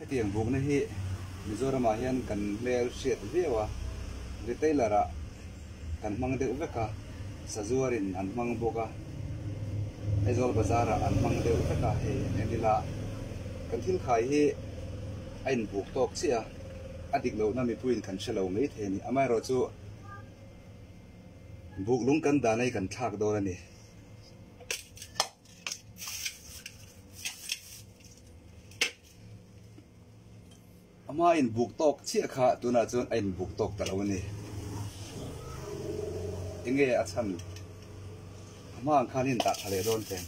Hetiang bukna hi Mizoramah hian kan hmel hriat viau a, retailer ah kan hmang deuh vek a, sazuarin an hmang bawk a, Aizawl bazar ah an hmang deuh vek a, hei en ila kan thil khai hi a inbuk tawk chiah a, a dik lohna mipuiin kan hre lo mai thei a ni. Amaherawhchu buk lung kan dahna hi kan thlak dawn a ni. A hma in buk tawk chiah kha tunah chuan a in buk tawk ta lo a ni. Enge a chhan? A hma ang khan in dah tha leh dawn teng.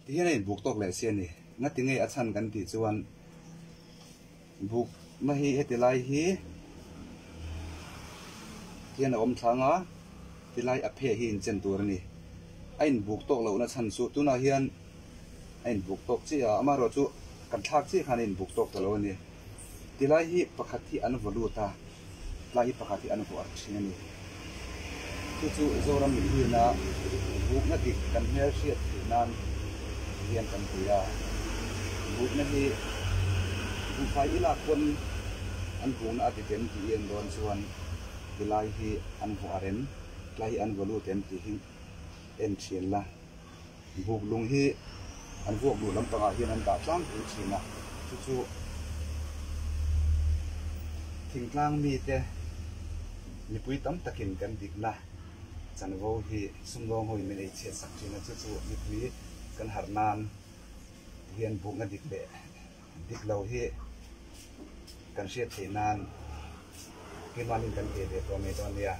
Ti hian a in buk tawk leh si a ni. Ngati nge a chhan kan tih chuan bukna hi heti lai hi hian a awm thlang a, ti lai a phe hi inchen tur a ni. A in buk tawk lohna chhan chu tunah hian a in buk tawk chiah a, amaherawhchu kan thlak chiah khan a in buk tawk ta lo a ni. Ti lai hi pakhat hi an vaw lut a. Tlai hi pakhat hi an vuah thin a ni. Chu chu Zoram mihina bukna dik kan hmel hriat theih nan hian kan ti a. Bukna hi buhfai i lak pawn an bukna a dik em tih i en dawn chuan tilai hi an vuah rem, tlai hi an vaw lut em tih hi en thin la. Buk lung hi an vuak duh lampangah hian an dah tlangpui thin a, chu chu thingtlang mite mipui tam takin kan dikna chanvo hi sumdawng hoin min ei chhiat sak thin a, chu chu mipui kan harh nan hian bukna dik leh dik lo hi kan hriat theih nan keimahni kan pe ve tawh mai dawn nia.